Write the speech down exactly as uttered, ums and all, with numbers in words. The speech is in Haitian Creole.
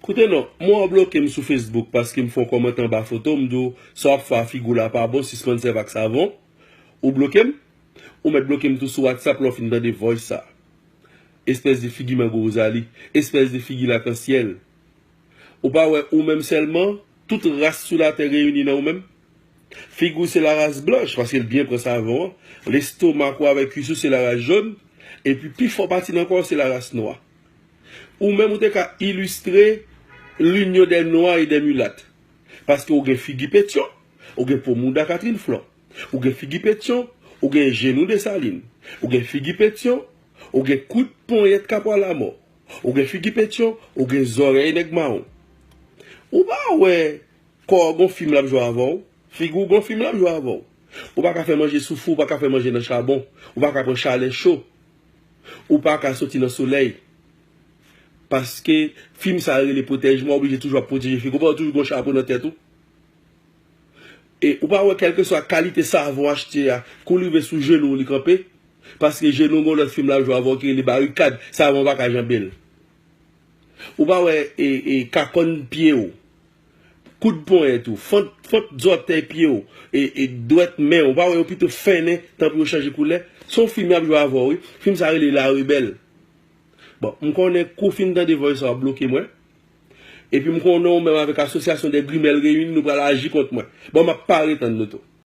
Koute non, mwen w bloke m sou Facebook paske m fè yon kòmantè anba foto, m di w sa w ap fè a figi w la pa bon, sispann sèvi ak savon. Ou bloke m? Ou mèt bloke m tou sou WhatsApp lè w fin tande voice sa. Espès de figi mango Rozali, espès de figi lakansyèl. Ou pa wè ou menm sèlman, tout ras sou latè reyini nan ou menm? Figi w se laras blanch, paske l byen pran savon an. Lestomak ou avèk kwis ou se laras jòn. Epi pi fò pati nan kò w se laras nwa. Ou menm ou te ka ilistre l'union des noirs et des mulattes. Paske ou gen figi Petyon, ou gen po mouda Catherine Flon. Ou gen figi Petyon, ou gen jenou Desalin. Ou gen figi Petyon, ou gen kout ponyèt Kapwa Lamò. Ou gen figi Petyon, ou gen zòrèy nèg mawon. Ou pa wè kò w gon fim l ap jwe avè w? Figi w gon fim l ap jwe avè w. Ou pa ka fè manje soufri, ou pa ka fè manje nan chabon. Ou pa ka pran chalè cho. Ou pa ka soti nan solèy. Paske fim sa rele pwotèj mwen, w oblije toujou ap pwoteje figi w. Ou pa wè toujou gon chapo nan tèt ou? E ou pa wè kèlkeswa kalite savon w achte a, kou l rive sou jenou w li kanpe? Paske jenou w gon lòt fim l ap jwe avè w ki rele barikad, savon w pa ka janbe l. Ou pa wè e, e, kakòn pye w, koud ponyèt ou, fant, fant zòtèy pye w, e, e dwèt men w, ou pa wè yo pito fennen, tanpri yo chanje koulè? Se yon fim y ap jwe avè w, wi. Fim sa rele La Rebelle. Bon, m konnen kou w fin tande voice sa w ap bloke mwen. Epi m konnen ou menm avèk Association des Grimèl Réunis, nou pral aji kont mwen. Bon, m ap pare tann nou tou.